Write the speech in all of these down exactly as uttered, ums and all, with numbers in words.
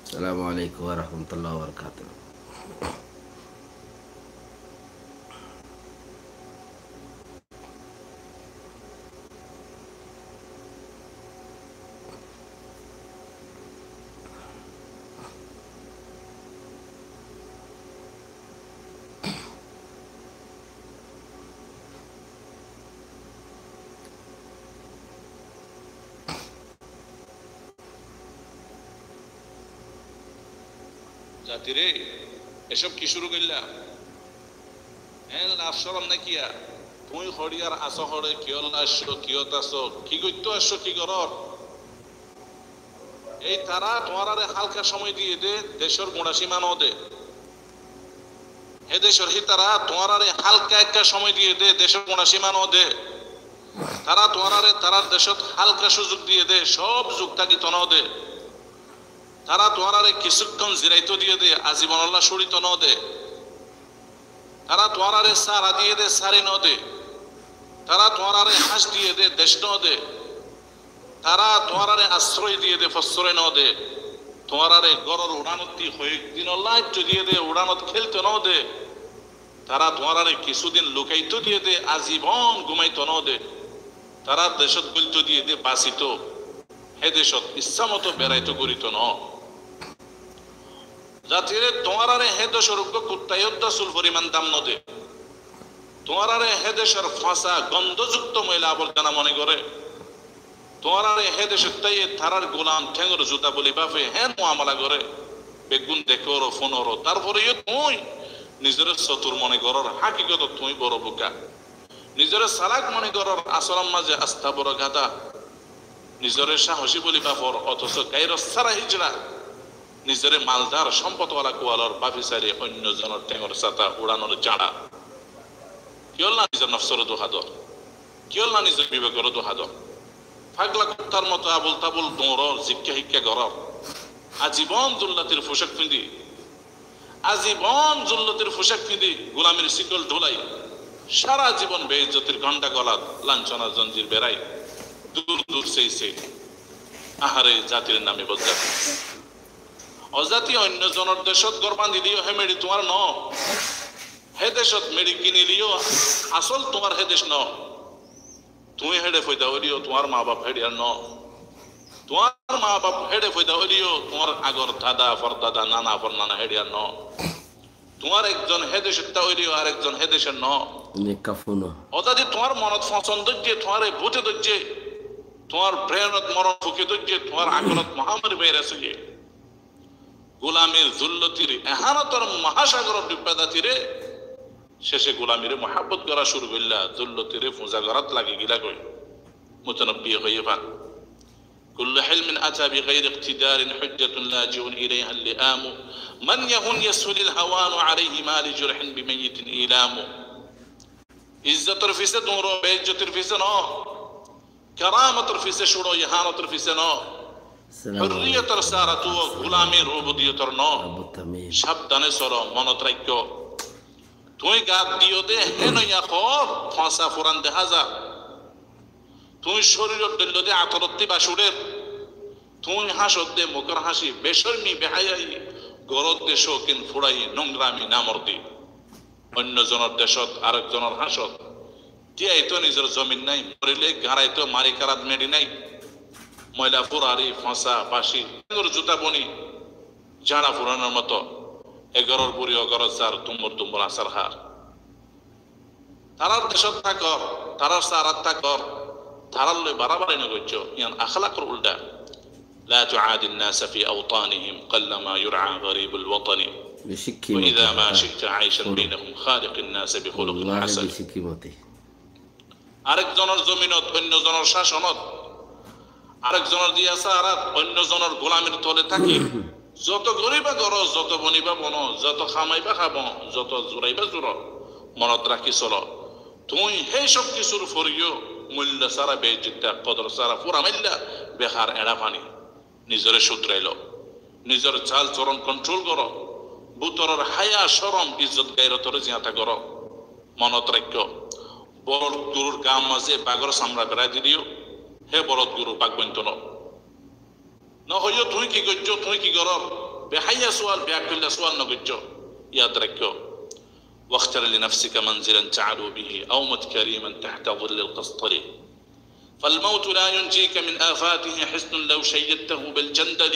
Assalamu alaikum wa rahmatullahi wa barakatuh. Zatiré, ecób ki cúru goillá? Eén laf corom né kiyá? Tuñí hoçíyar asó hoçé, kiyólla aiccó, kiyót asó, ki goittó aiccó, ki gorór? Ei tará tuáñráre hálka cómoi diyé dé, decór guñça címa no dé. Hé decór hítara tuáñráre hálka ekká cómoi diyé dé, decór guñça címa no dé. Tará tuáñráre tarár decót hálka cúzuk diyé dé, cób zuk tákito no dé. Tará tuáñráre kissúkkon ziraitó diyé dé, azibonollá cúçito no dé. Tará tuáñráre sára diyé dé, sári no dé. Tará tuáñráre háñc diyé dé, dec no dé. Tará tuáñráre asróy diyé dé, fosróy no dé. Tuáñráre góror uçánottí hoyek dinollá áijjo diyé dé, uçánot kélto no dé. Tará tuáñráre kissúdin lukaitó diyé dé, azibon gumaitó no dé. Tará decót góilto diyé dé, basitó. Hé decót issá moto beraitó, gúrito no. Zatiré, tuáñráre hé decór uggúa kuttayó dda sul foriman dam no dé. Tuáñráre hé decór fáñsa, gondó zukto moila aborjona mone goré. Tuáñráre hé decót táiye tarár gulam théngor zuta buli báfe héen muamala goré. Beggún dekór, fúnor, tarfore yó tuñí nizoré sotur mone gorór, hákikotot tuñí boro buka. Nizoré salak mone gorór, asolor mazé asta boro gada. Nizoré cáhosi buli báfor, otoso gairot sára híjra. Nizoré maldar, cómpotwala kualor báfi sairé oinno zonor théngor sata uçánor jañça. Kiyólla nizor nofsoré duha dor? Kiyólla nizor bibekore duha dor? Fagla kuttar moto abul tabul douror, zikka hikka goror. Azibon zullotir fucak findi, azibon zullotir fucak findi, gulamir sikol dhulai, sára zibon beizzotir gonda golat, lancona zonjir berai, dur dur sei sei. Ahare zatir nami bozzar. Ó zati, oinno zonor decót gór bandileyó hé meçi tuáñr no. Hé decót meçi kinileyó asól tuáñr hé dec no. Tuñí héçe foida óileyó tuáñr mabaf héçiyar no. Tuáñr mabaf héçe foida óileyó tuáñr agor dada, fordada, nana, fornana héçiyar no. Tuáñr ekzon hé decótta óileyó ar ekzon hé decor no. Ó zati, tuáñr monot fosón dóijje, tuáñre búte dóijje, tuáñr brenot moron fuke dóijje, tuáñr akolot mohamari bairas óiye. Gulamir zullotir ehanotor mohasagorot dubba zatiré, cece gulamire muhabbot gora cúru goilla, zullotiré fuza gorat lagi gila goi. Mutanabbiye hoiye fán, كل حلم أتى بغير اقتدار حجة لاجئ إليها اللئام. من يهن يسهل الهوان عليه ما لجرح بميت إيلام. Izzotor fise duro, beizzotir fise no. Keramotor fise cúro, ehanotor fise no. Hurriyotor sára tuo, gulamir ubudiyotor no. Sabdane solo, monot raikko. Tuñí gat diyo de, hénoya hoór, fáñsa furan deháza. Tuñí córiror dhoilló de atorottí bacúrer. Tuñí háñcot de mukor háñci, becórmi, behayai, gorot de cókin, furai, nungrami, namordi. Oinno zonor decót, arek zonor háñcot. Tíyaito nizor zomin nái, morile garaito mari karat meçi nái. Moila furari, fáñsa, baci, théngor zuta boni, jañça furanor moto. E goror buri o gorot zar, dumbur dumbur asar har. Tarar decót tákor, tarar sárat tákor, tarar loi barabari no goijjo, yián akhlakor uldha. لا تعاد الناس في أوطانهم، قلما يرعى غريب الوطن. وإذا ما شئت عيشا بينهم، خالق الناس بخلق حسن. Arek zonor zominot, oinno zonor cáconot, arek zonor diya sárat, oinno zonor gulamir tole táki, zoto goriba goro, zoto boniba bono, zoto hamaiba habo, zoto zuraiba zuro, monot raki solo. Tuñí hé cób kissur foriyó muillo sára, beizzotta, kodor sára, fura mailla, behar eñça fani. Nizore cúdrai lo. Nizor cál coron kontrol goro. Bútoror háya, córom, izzot, gairotoré ziañta goro. Monot raikko, bolod gurur gaa mazé bagor samra berai dileyó, hé bolod guru bag bointo no. No hoiyó tuñí ki goijjó, tuñí ki goror. Beháiya sual, beakkilla sual no goijjo. Yad raikko. واختر لنفسك منزلا تعلو به، أو مت كريما تحت ظل القصطر. فالموت لا ينجيك من آفاته حصن لو شيدته بالجندل.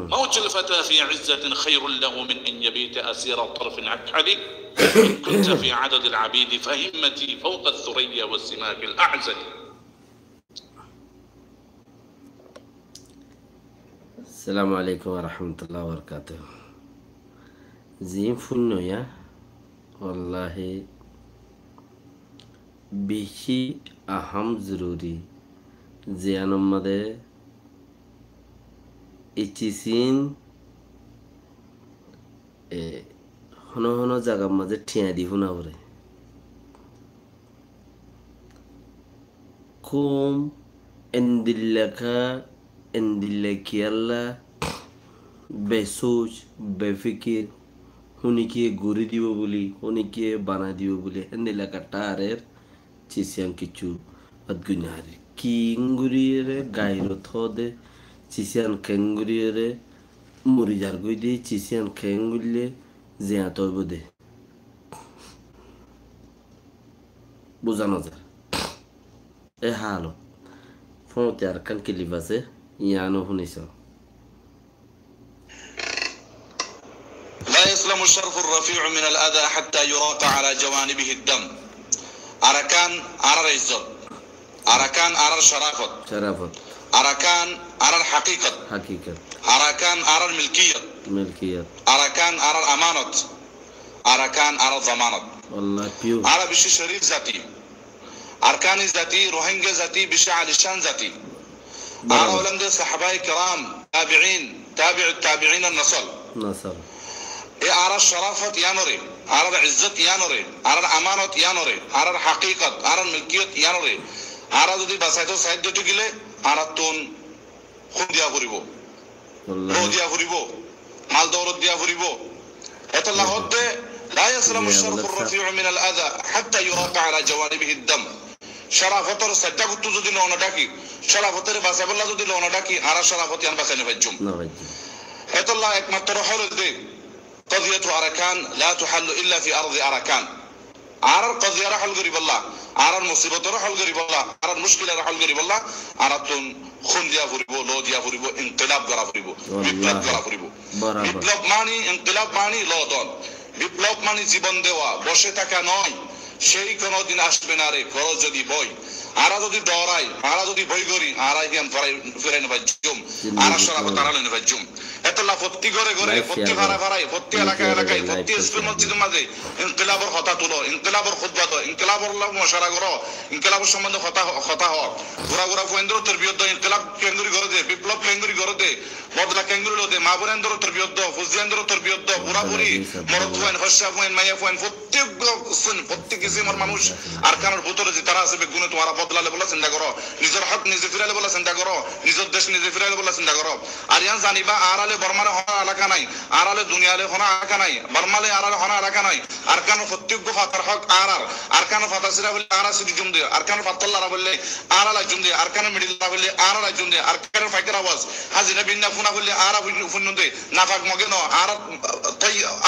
موت الفتى في عزة خير له من أن يبيت أسير طرف عكل. إن كنت في عدد العبيد فهمتي فوق الثريا وسماك الأعزل. Assalamu alaikum wa rahmatullahi wa barakatuhu. Ziín fúinno yá, wallahi, bicí aham zoruri. Ziyánor mazé e cisín, e, hono hono zagar mazé thiañ di fúna foré. Koum endilla ka, endilla kiyólla besóc, befikir, húnikiye gorí dibo buli, húnikiye banai dibo buli, héndilla ka tharer cisíyan kiccú adgui no farir. Kengoriyóre gairot hoó de, cisíyan kengoriyóre mori zargói de, cisíyan kengoille ziyañt óibo de. Buza no zar. E hálot. Fóñti arekkán kilip asé, yiáno fúni saó. لا يسلم الشرف الرفيع من الأذى حتى يراق على جوانبه الدم. Arakan añárar izzot. Arakan añárar corafot. Corafot. Arakan añárar hakikot. Hakikot. Arakan añárar milkiyot. Milkiyot. Arakan añárar amanot. Arakan añárar zamanot. Wallahi pure. Añára bicí corif zati. Arkani zati, Rohingya zati, bicí aliccán zati. Añára óilde sahabaye keram, tabiin, tabiut tabiinor nosol. Nosol. E añárar corafot yiánoré, añárar izzot yiánoré, añárar amanot yiánoré, añárar hakikot, añárar milkiyot yiánoré añára zodi basaito saidde óite gile, añárattún hún diya foribó. Wallahi. Lou diya foribó. Mal doulot diya foribó. Etolla hoódde, لا يسلم الشرف الرفيع من الأذى حتى يراق على جوانبه الدم. Córafotor saidda guttú zodi lou no dhaki, córafotoré basaibólla zodi lou no dhaki, añára córafot yián basai no faijjum. No faijjum. Etolla ekmatro hól óilde, قضية أركان لا تحل إلا في أرض أركان. Añárar qoziyaré hól goríbolla, añárar musibotoré hól goríbolla, añárar muckiloré hól goríbolla, añárattún hún diya foribó, lou diya foribó, inkilab gora foribó, biplob gora foribó. Biplob mani, inkilab mani lou don. Biplob mani zibon dewa, bosé táka noó. Céi konodin asbé na re, goró zodi boi. Añára zodi dhorai, añára zodi boi gorí, añára yián firai, firai no faijjum. Añára córafot añára loi no faijjum. Etolla fottí góre góre, fottí fara farai, fottí elaka elakái, fottí iskul mosjidor mazé inkilabor hotá tuló, inkilabor hutba do, inkilabor loi mocuwara goró, inkilabor sombonde hotá, hotá hoó. Gura gura fuaindoré torbiyot do, inkilab kengori goré de, biplob kengori goré de, bodla kengori ló de, ma boin endoré torbiyot do, fuain endoré torbiyot do, bura buri, morot fuain, hossa fuain, maiya fuain, fottí fottí kisimor manúic Arkanor bútore zitará asé, beggúne tuáñra bodla loibolla sinta goró, nizor hók nize firai loibolla sinta goró, nizor dec nize firai loibolla sinta goró. Ar yián zaniba, añára loi Bormare honó elaka nái, añára loi duniyai honó elaka nái, Borma loi añára honó elaka nái. Arkanor fottí fatar hók añárar. Arkanor fata sira foille añára siri jum de, Arkanor fattor lara foille añára lajjum de, Arkanor midi lara foille añára lajjum de, Arkanor faikar awaz, hazina binna funa foille añára funnum de. Nafak moge no, añárar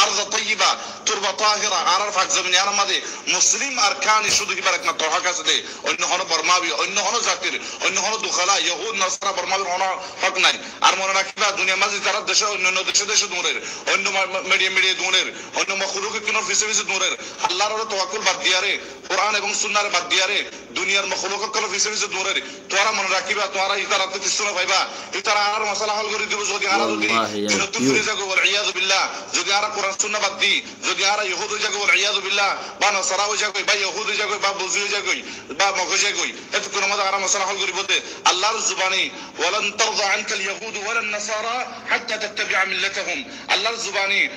arza tayyiba, turba tahira, añárar fak zomin yiánor mazé Muslim Arkani cúdu híbar ekmatro hók asé de, oinno honó Bormabi, oinno honó zatir, oinno honó dukhala, Yahud, Nasara, Bormabir honó hók nái. Ar mone rakíba, duniyar mazé tará dece, oinno oinno dece dece duñrer, oinno mediya mediya duñrer, oinno mokhluk ókkolor fise fise duñrer, Allar uore tawakkul bad diyaré, Kuran ebong Sunnare bad diyaré, duniyar mokhluk ókkolor fise fise duñrer. Tuáñra mone rakíba, tuáñra ítarattú kissú no faiba. Ítara añárar mosala hól gorí dibo, zodi añára zodi dinottú firi zagói, wal iyazu billah. Zodi añára Kuran Sunna bad di, zodi añára Yahud ói zagói, wal iyazu billah, ba Nasara ói zagói, ba Yahud ói zagói, ba Buzi ói zagói, ba Mog ói zagói, hétokkunor mazé añárar mosala hól goríbo de. Allar zubani, ولن ترضى عنك اليهود ولا النصارى حتى تتبع ملتهم. Allar zubani.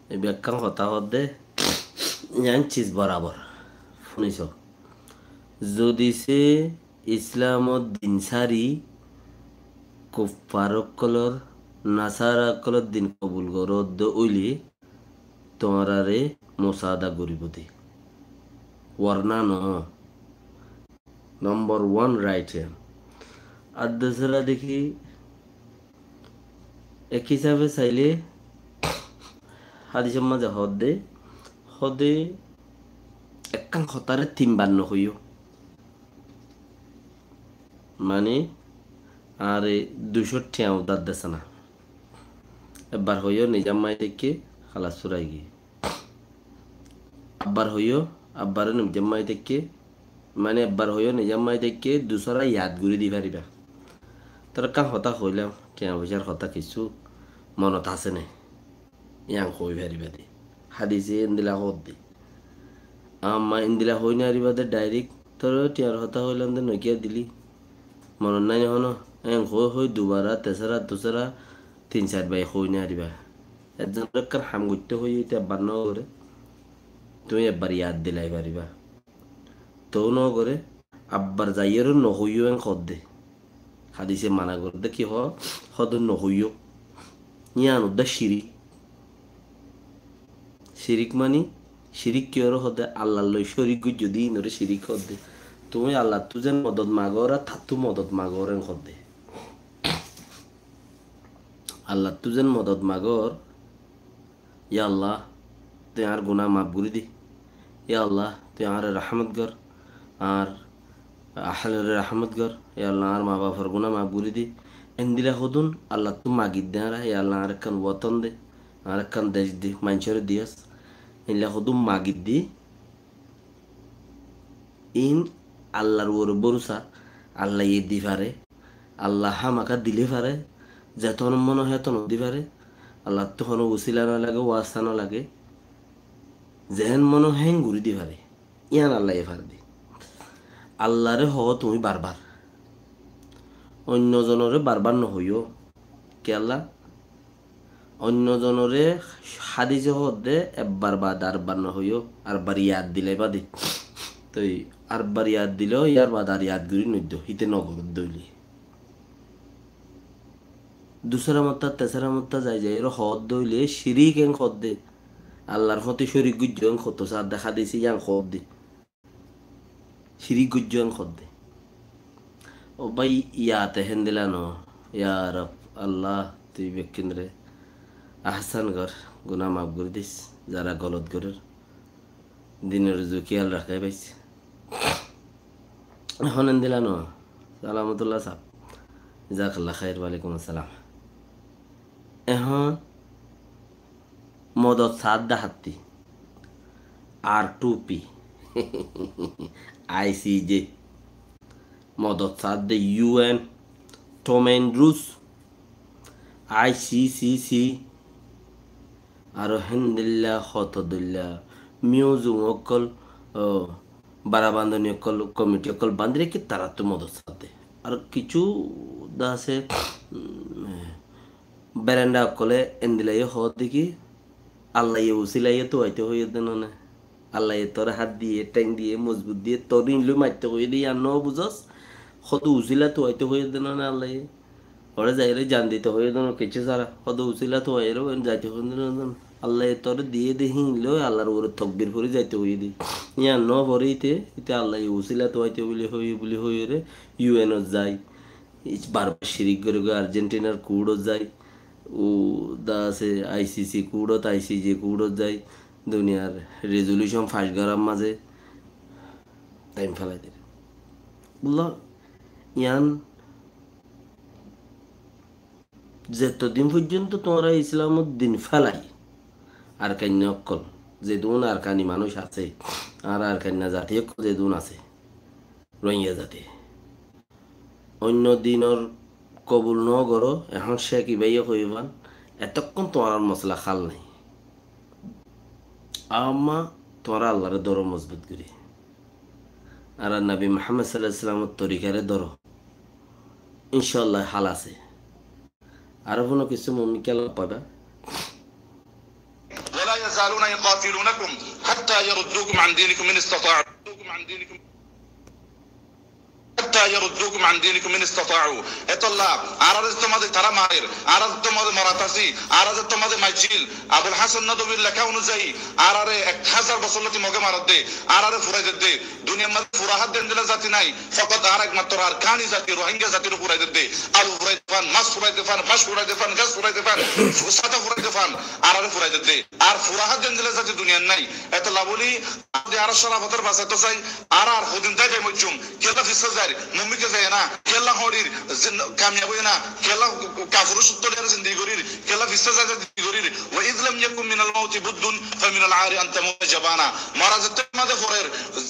Ei bekkán hotá hoódde, yián cis borabor. Fúniso? Zodi se Islamor din sári kuffar ókkolor, nasara ókkolor din kobul goródde óile tuáñrare musaada goríbo de. Warna noó. Nombor wan right yián. Ar dusára dekí Ek hísafe sailé hádisor mazé hoódde, hoódde ekkán hotáre tin bar nohoiyó. Mani, añáre ducó thiañ udár desa na. Ebbar hoiyó, nizam mai táikke, halas furai giyé. Abbar hoiyó, abbare nizam mai táikke, mani ebbar hoiyó, nizam mai táikke, dusára yad gorí di faribá. Tor ekkán hotá hoilam, thiañ foicár hotá kissú monot asé né? Yián hoi faribá de. Hádise endilla hoódde. Amma endilla hoi no faribá de, direct tor thiañr hotá hoilam de, nokiya dili. Monot nái né hono? Yián hoi hoi dubara, tesara, dusara, tin sair bai hoi no faribá. Ekzonore ekkán ham goitté hoiyé, íte ebbar no goré. Tuñí ebbar yad dilai faribá. Tou no goré, abbar zaiyóre nohoiyó en hoódde. Hádise mana gorédde ki hoó, hoódde nohoiyó. Yián uddá cirik. Cirik mani, cirik kiyóre hoódde, Allar loi córik goijjó de, inoré cirik hoódde. Tuñí Allattú zen modot magór, ar tattú modot magór en hoódde. Allattú zen modot magór, Ya Allah, tui añár guná maf gorí di. Ya Allah, tui añáre rahmot gor, añár ahalore rahmot gor. Ya Allah, añár mabafor guná maf gorí di. Endilla hodún Allattú magidde añára, ya Allah, añáre ekkán woton de, añáre ekkán dec de, maincóre diyós. Endilla hodún magidde. Iín Allar uore bórusa, Allaye di fare, Allah hámaka dile fare, zeton mone héton di fare, Allattú hono usila no lage, wasta no lage, zehén mone hén gorí di fare, yián Allaye fare de. Allare hoó tuñí barbar, oinno zonore barbar no hoiyó. Kiyólla? Oinno zonore hádise hoódde ebbar baade arbar no hoiyó, arbar yad dilaibá de. Toi arbar yad dilé yar baade ar yad gorí noiddo, híte no goródde óile. Dusára mottá, tesára mottá zai zaiyóre hoódde óile cirik en hoódde. Allar fúañti córik goijjó en hoódde, saádde hádise yián hoódde. Cirik goijjó en hoódde. Ó bái, yate héndilla no. Ya Rab, Allah, tui bekkúnre ahsan gor, guná maf gorí dis, zara golot gorér. Dinor uzu kiyal rakáibais. Ehón héndilla no. Salamotullah sáb. Jazakallah khair, walaikum assalam. Ehón modot saádde háttu. R two P, I C J, modot saádde U N, Tom Andrews, I C C C, aró héndilla hoto dilla museum ókkol, ó, bara bandoni ókkol, komiti ókkol bandí raikké, tarattú modot saádde. Ar kissú de asé, um, berenda ókkole endilla yó hoódde ki, Allaye usilaye tuaite hoiyé de none. Allaye tore hát diye, théng diye, mozbut diye, tore iín loi maitto hoiyé de, yián no buzós. Hoto usila tuaite hoiyé de none Allaye. Ore zaiyóre jan dito hoiyé de none, kissú sára. Hoto usila tuaiyóre zaito hoiyé de none. Allaye tore diye de híin loi Allar uore tokbir fori zaito hoiyé de. Yián no fori íte, íte Allaye usila tuaite buli hoiyé, buli hoiyóre U N ot zai. Ic barbar cirik goré goi, Argentinar kuthót zai, ó de asé I C C kuthót, I C J kuthót zai, duniyar resolution fac gorár mazé taim félai der. Buzló? Yián zetodin foijjonto tuáñra Islamor din félai, Arkainna ókkol, zedún Arkani manúic asé, añára Arkainna zati ókkol zedún asé, Rohingya zati. Oinno dinor kobul no goró, ehón Cek Ibrahime hoiyé fán, etokkón tuáñrar mosala hál nái. Amma tuáñra Allaré dóro mozbut gorí. Ar Nabi Muhammad sallallahu alaihi wasallamor torikare dóro. Incállah hál asé. Aró hono kissú mumin kiyólla faiba. ولا يزالون يقاتلونكم حتى يردوكم عن دينكم إن استطاعوا. حتى حتى يردوكم عن دينكم إن استطاعوا. Hétolla, añáráre zettó mazé tará marer, añára zettó mazé morat así, añára zettó mazé maijjíl, Abul Hasan Nadowir leká onuzai, añáráre ek házar bosór lóti Mogé maredde, añáráre furai dedde, duniyar mazé furahá de endilla zati nái, fokot añára ekmatro Arkani zati, Rohingya zatiré furai dedde, alu furai de fán, mas furai de fán, bac furai de fán, gas furai de fán, fu-, sáta furai de fán, añáráre furai dedde. Ar furahá de endilla zati duniyar nái. Hétolla bóli, añára córafotor basaitó sai, añára ar hodin dái dái moijjum. Kiyólla fissá zair, mumkin zai na, kiyólla horir, zin-, kamiyab óiye na, kiyólla kafuror cúttu loi zindigi gorir, kiyólla fissá zai zindigi gorir. وإذ لم يكن من الموت بد فمن العار أن تموت جبانا. Mora zettó mazé forer,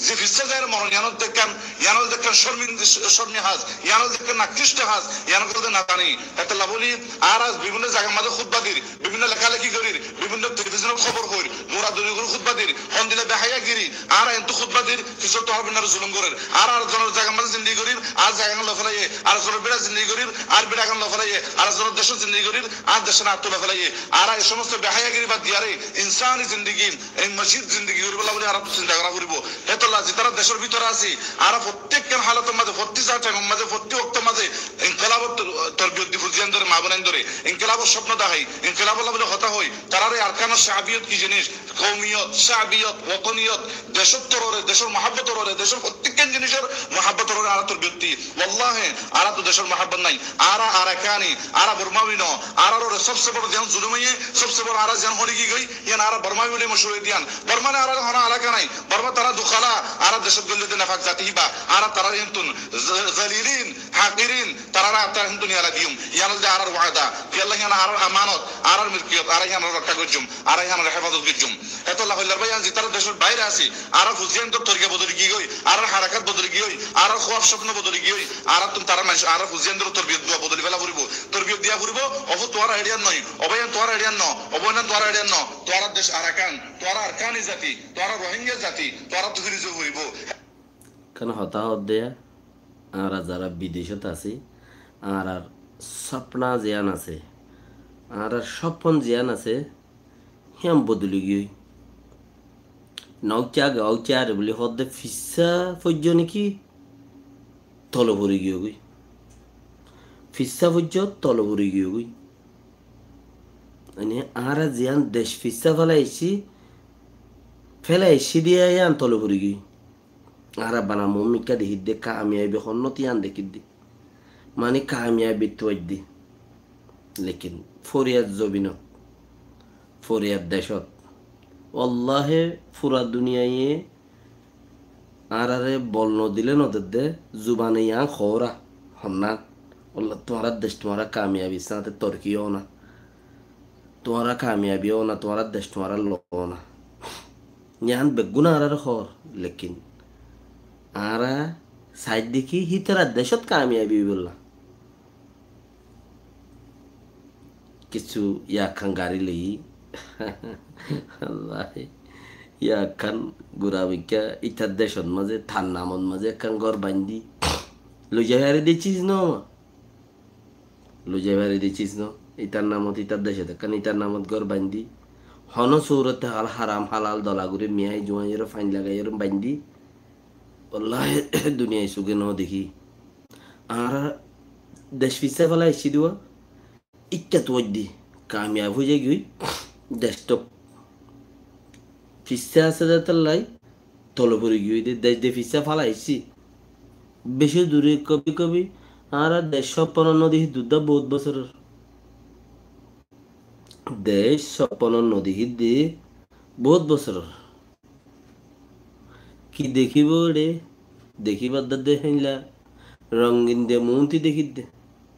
ze fissá zair moron, yián óilde ekkán, yián óilde ekkán córmin-, córmi hás, yián óilde ekkán nakkisto hás, yián óilde nazani. Hétolla bóli, añára bibinno zagar mazé hutba dir, bibinno lekáleki gorir, bibinno telifizonot hóbor hoir, dóuradóuri gorí hutba dir, hondilla behayagiri, añára entú hutba dir, kissú tuáñra bibinnoré zulum gorer. Añára ar zonor zagar mazé zindigi gorir, añár zagagan loi félaiye, ar zonor bíçat zindigi gorir, añár bíçagan loi félaiye, ar zonor decót zindigi gorir, añár decán añáttu loi félaiye. Añára e somosto behayagiri bad diyaré, insani zindigi, e mocir zindigi goríbolla bóli añára sinta gorá foribó. Hétolla zitará decór bútore así, añára fottíkkán halotor mazé, fottí taimor mazé, fottí woktor mazé, Inkelabor tor-, torbiyot di fuaindóre, mabonaindóre, inkelabor cópno dahái, inkelabolla bóli hotá hoi, taráre Arkanor cabiyot ki jinis, koumiyot, cabiyot, wotoniyot, decór torore, decór muhábbotorore, decór fottíkkán jinisor muhábbotorore añára torbiyot di. Wallahi, añára to decór muhábbot nái. Añára Arakani, añára Bormawi no, añárarore sobse boro ziyán zulum óiye, sobse boro añára ziyán holi giyói, yián añára Bormawi bóli mochúr óiye de yián. Borma loi añárar hono alaka nái. Borma tará dukhala, añára decót goillé de nefak zati híba, añára taráre híntun z-, zalilin, hakirin, taráre añára híntun yala diyum. Yián óilde añárar wada. Kiyólla yián añárar amanot, añárar milkiyot, añára yiánore rokká goijjum, añára yiánore hefazot goijjum. Hétolla hoillar bái, yián zitará decór baire así, añárar fuaindór torika bodoli giyói, añárar harakat bodoli giyói, añárar hóab cópno bodoli giyói, añárattun tará manúic, añárar fuaindór torbiyot dua bodoli féla foribó, torbiyot diya foribó, o fua tuáñra eriyar no, o báiyain tuáñra eriyar no, o bóinain tuáñra eriyar no, tuáñra dec Arakan, tuáñra Arkani zati, tuáñra Rohingya zati, tuáñrattu firi zai foribó. Ekkán hotá hoódde, añára zará bidecót así, añárar sópna ziyán asé, añárar sópon ziyán asé, híyan bodoli giyói. Noóucca age, óucca are buli hoódde fissá foijjó né ki, tole fori giyói. Fissá foijjó, tole fori giyói. Mane, añára ziyán dec fissá félai aiccí, félai aiccí de yían tole fori giyói. Añára bana muúmikká dekídde, kamiyabi honnót yían dekídde. Mani kamiyabi tuaidde. Lekin foriyar zobinot, foriyar decót. Wallahi, fura duniyaiye añáráre bol nodilé nodedde, zubane yián hoóra, honnán. Walla tuáñrar dec tuáñra kamiyabir sáñte torki óna. Tuáñra kamiyabi óna, tuáñrar dec tuáñra loóna. Yián beggún añáráre hoór, lekin añára saidde ki hítarar decót kamiyabi óibolla. Kissú yakkán gari loiyí. Wallahi, yakkán gura boikká ítar decót mazé, tar namot mazé ekkán gór baindí. Loizai fari de cis no. Loizai fari de cis no. Ítar namot, ítar decót ekkán, ítar namot gór baindí. Honó surote hal haram halal dola gori miyai juain ore fain lagai ore baindí. Wallahi, duniyai suge no dekí. Añára dec fissá félai aiccí de wa, ikká tuaidde, kamiyab ói zaigoi, dec tok fissá asé de tollai, tole fori giyói de, dec de fissá félai aiccí. Beci dure kobi kobi, añára dec sopponot no dekí de bout bosoror. Dec sopponot no dekí de bout bosoror. Ki dekíbo ére? Dekíbar de héinla rongin de muúnti dekídde.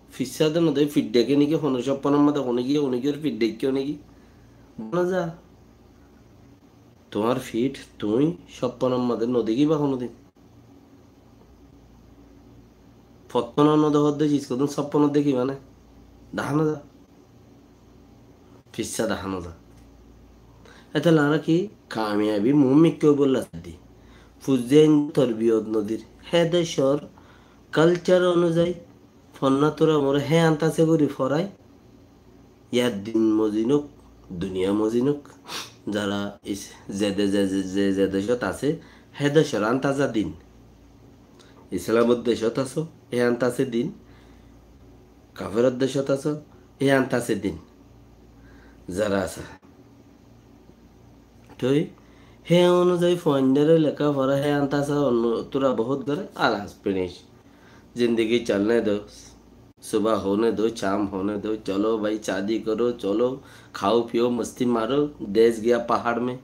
Fissá de no de, fidda ke niki hono sopponor mazé hono giyé, hono giyé fidda ke niki. Bana za. Tuáñr fid tuñí sopponor mazé no dekíba honodin. Fottóno no dehó de cis hodún sopponot dekíba né? Dahá no za. Fissá dahá no za. Etolla añára ki kamiyabi muúmikká óibolla saidde. Fuain torbiyot no dir. Hé decór kalcar onuzai fonna tura more hé antase gori forai. Yar din mozin ók, duniya mozin ók, zara is-, ze de-, ze, ze, ze, ze decót asé, hé decór antaza din. Islamor decót asó, híyant asé din. Kaferor decót asó, híyant asé din. Zara asá. Toi, hé onuzai fuaindóre leká fora híyant asá, onno tura bohút goré, alas, finish. Zindigi cholné do, subá honé do, cám honé do, cholo bái, cádi goró, cholo, khao, piyó, masti maró, dec giya pahár me.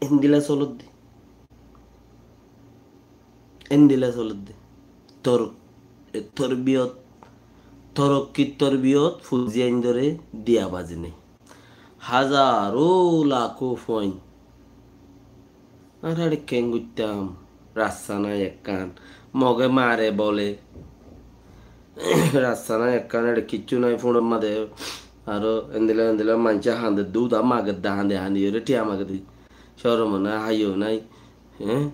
Endilla solodde. Endilla solodde. Tor-, e, torbiyot, torokkir torbiyot fuziyaindóre diya bazi nai. Házaro lakó fuain. Ar eçe keén goittám? Rasta nai ekkán. Moge mare bole. Rasta nai ekkán, eçe kiccú nai, fuñçor maze. Aró endilla endilla maincé hañde, dud a magedde, hañdi hañdi ore thiañ magedde. Córom nai, háiyo nai. Hé?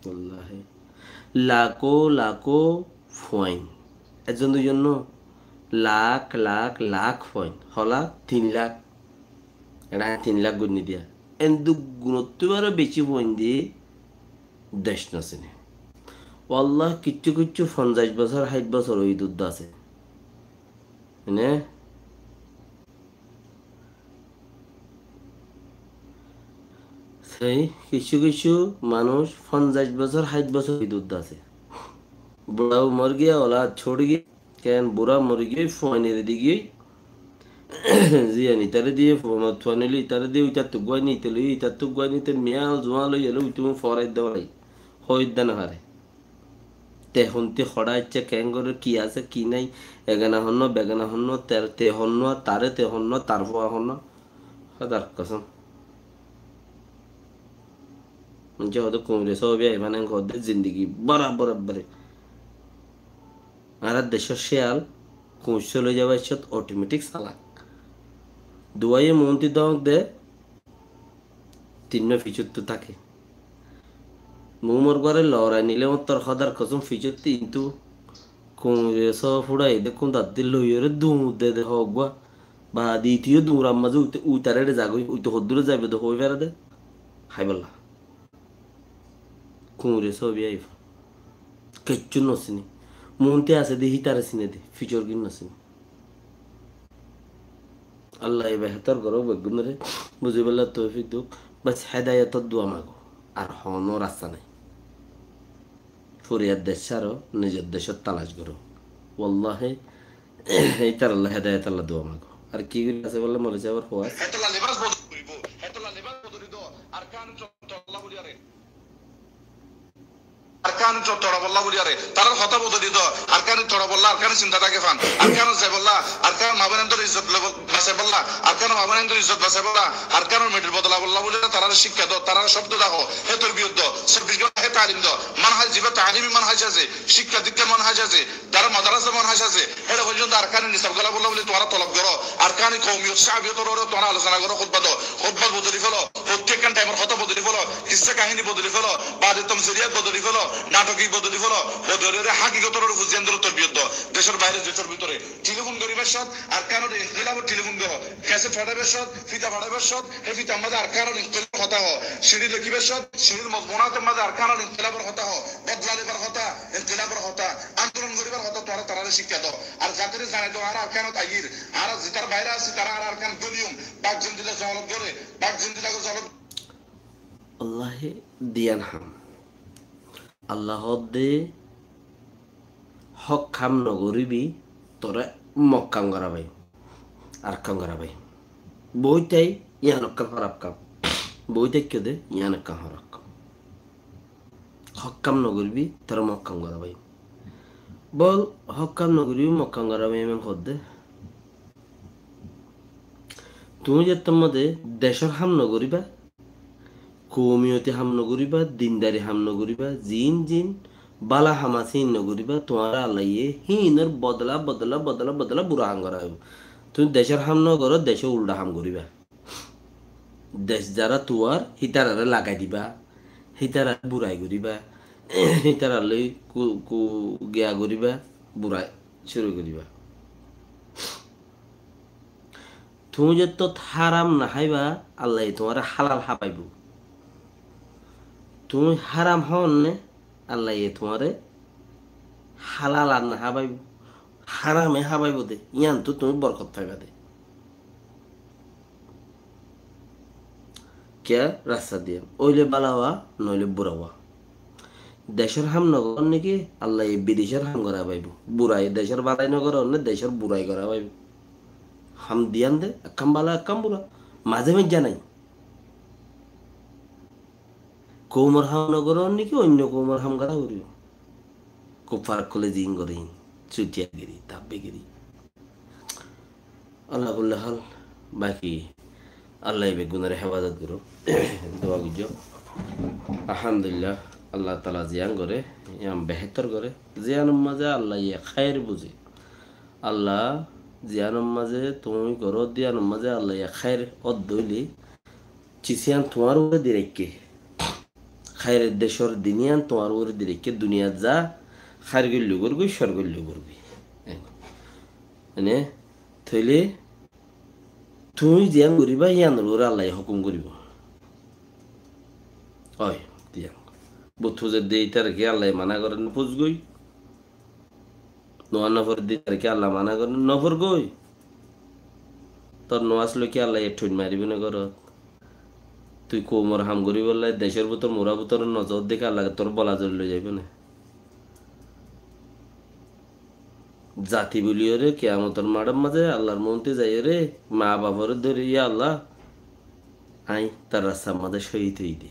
Wallahi. Lakó lakó fuain. Ekzon duizon no. Lak, lak, lak fuain. Hola tin lak. Eçe tin lak goinní diya. Endilla gunottú aró beci fuain di dec no sine. Wallahi, kiccú kiccú fonzaic bosór, háit bosór ói dudda asé. Mane, sei kiccú kiccú manúic fonzaic bosór, háit bosór ói dudda asé. Bura mor giya, olad cót giya, ken bura mori giyói, fuain ere di giyói, ziyán itare diye, fuain, fuain óile itare diye, itattú guáin ite loi, itattú guáin ite miya zuán loi, ele uitú forai dórai, hoi dá no fare. Te honti hoçé aiccé, keén gorér, ki asé, ki nai, egana honnúa, begana honnúa, te, te honnúa, tare te honnúa, tar fua honnúa. Hódar kosóm. Maincé hoóde kuñre sóobi aibá nai hoóde zindigi bóra bóra bóra. Añárar decór céyal kuñc sói loi zaibar cót otometik salak. Duwaiye muúnti dóñk de, tinnúa ficóttu táke. Muúmor guáre lorai nile óttor hódar kosóm ficóttu intú kuñre só fúçai de kúndaddi loiyóre duñr de de hoógguá. Baade ite yó duñrar mazé uite, uitaré eçe zagói, uite hoddúre zaibo de hoói fare de. Háibolla. Kuñre sóobi aibá. Kiccú no sine. Muúnti asé de hítare sine de, ficór gín no sine. Allaye behétor gorouk beggúnore, buzibálla toufik douk. Bas, hedayotor dua mago. Ar honó rasta nai. Foriyar dec sáro, nizor decót talac goró. Wallahi, ítaralla hedayotolla dua mago. Ar ki gorí asé bóle moulovi sábor hoóa? Hétolla libas bodol goribo, hétolla libas bodoli do, Arkan Chottolla buli aré. Arkan Chottolla buli aré. Tarar hotá bodoli do, Arkan Chottolla, Arkan sinta táke fan. Arkan zaibolla, Arkan maboinandor izzot lebo-, basaibólla, Arkan maboinandor izzot basaibólla, Arkanor medal bodolabolla buli tarar cíkka do, tarar cóbdo dahó, hé torbiyot do, sobbic gonta hé talim do, manhaj ziba talimi manhaj asé, cíkka dikkár manhaj asé, Tará madarasa manhaj asé, héçe foijjonto Arkane Nisab golabolla buli tuáñra tolob goró, Arkane koumiyot, cábiyotor uore tuáñra alosona goró, hutba do, hutba bodoli félo, fottí ekkán thaimor hotá bodoli félo, kissá kahini bodoli félo, bade tomsiliyat bodoli félo, natoki bodoli félo, bodoli félore hakikotor uore fuziyan dóro torbiyot do, decor baire decor bútore. Telifon goribar cót Arkanor inkilabor telifon goró, keset fathaibar cót, fita fathaibar cót, hé fitar maze Arkanor inkilabor hotá hoó, siñçi lekibar cót, siñçir mozmunator maze Arkanor inkilabor hotá hoó, bodla libar hotá, inkilabor hotá, andolon goribar hotá tuáñra tarare cíkka do. Ar zatore zanai do, añára Arkanot aiyír, añára zitar baire así, tará añára Arkan goliyum, bak zendilla zolot gore, bak zendilla zolot. Wallahi, diyan ham. Allah hoódde, hók ham nogoribi, toré Mokkan gorabaiyum, Arkkan gorabaiyum. Boói tái, yián ekkán hóraf ham. Boói táikko de, yián ekkán hóraf ham. Hók ham nogoribi, toré Mokkan gorabaiyum. Bol, hók ham nogoribi, Mokkan gorabaiyum, en hoódde. Tuñí zettót mazé decór ham nogoriba, koumiyoti ham nogoriba, dindari ham nogoriba, ziín ziín bála ham asé híin nogoriba, tuáñre Allaye híinor bodola, bodola, bodola, bodola bura ham goraibo. Tuñí decór ham nogoró, decór ulda ham goriba. Dec zará tuáñr, hítararé lagai diba, hítararé burai goriba, hítararlói ku-, ku-, giya goriba, burai cúru goriba. Tuñí zettót háram noháiba, Allaye tuáñre hálal hábaibo. Tuñí háram háonné, Allaye tuáñre hálal ar no hábaibo, hárame hábaibo de, yíantu tuñí borkot faiba de. Kiyá rasta diyan? Óile bála ówa, noóile bura ówa. Decór ham nogorónne ki, Allaye bidecór ham gorá faibo. Burai, decór bálai nogorónne, decór burai gorá faibo. Ham diyan de, ekkán bála, ekkán bura. Mazé mazé nai. Koumor ham nogorónne ki, oinno koumor ham gorá foribo. Kuffar ókkole ziín goré híin, cutiyagiri, tabbegiri. Alla kulla hál, baki Allaye beggúnore hefazot goró. Dua goijjó. Alhamdulillah, Allah taala ziyán goré, yían behétor goré. Ziyánor mazé Allaye háir buzé. Allah ziyánor mazé tuñí goró, ziyánor mazé Allaye háir ódde óile, cis yían tuáñr uore di raikké. Háir decór din yían tuáñr uore di raikké, duniyat za háir goillé gorgói, cór goillé gorgói. Mane, tóile tuñí ziyán goríba, yíanor uore Allaye hókum goríbo. Ói, ziyán. Bút fuzedde ítare ki Allaye mana goré, nofuzgói? Nomaz noforedde ítare ki Allah mana goré? Noforgói. Tor nomaz loi ki Allaye thuin maribó né górot? Tui koumor ham goríbolla decór bútore, mura bútore nozoódde ki Allaye tor bola zori loi zaibó né? Zati buliyóre kiyamotor maçor mazé Allar muúntu zaiyóre, maa bafore dóri, "Ya Allah, aññí tor rastar mazé cóhid óiyi dé."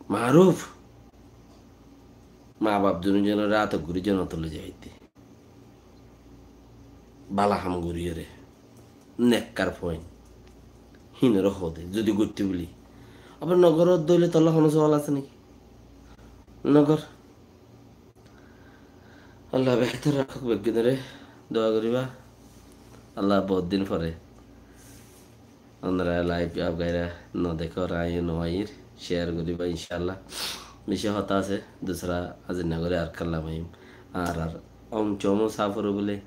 Maruf. Maa baf dunúzonore átot gorí jonnotot loi zaibo dé. Bála ham goríyore. Nekkar fuain. Híinore hoó de, zodi goitté buli. Abar nogoró de óile tolla hono sowal asé niki? Nogor. Allah behétor rakók beggúnore. Dua goríba. Allah, bout din fore. Onora live aib gaira no dekór, aññí no aiyír, share goríba incállah. Beci hotá asé, dusra azinna gorí ar kalla maiyum. Ar, ar om chomo saforo bóle.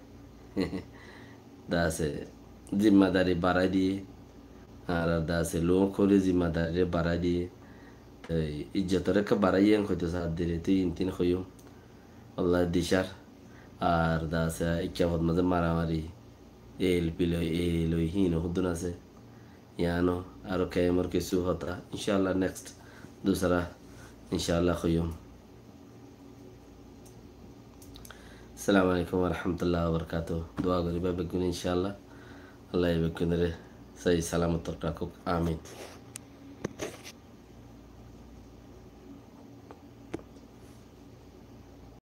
Da asé zimmadari barái diyé. Ar, ar da asé lók ókkole zimmadarire barái diyé. Toi ijjotor ekka barái yián hoito sár dire, toi intin hoiyum. Wallah dicár. Ar da asé ikká fot mazé maramari, el piloi, el oi, híin o húddun asé. Yián o aró kemor kessú hotá. Incállah next dusra incállah hoiyum. Assalamu alaikum wa rahmatullahi wa barakatuhu. Dua goríba beggúne incállah. Allah ye beggúnore sóhi salamot rakók. Amin.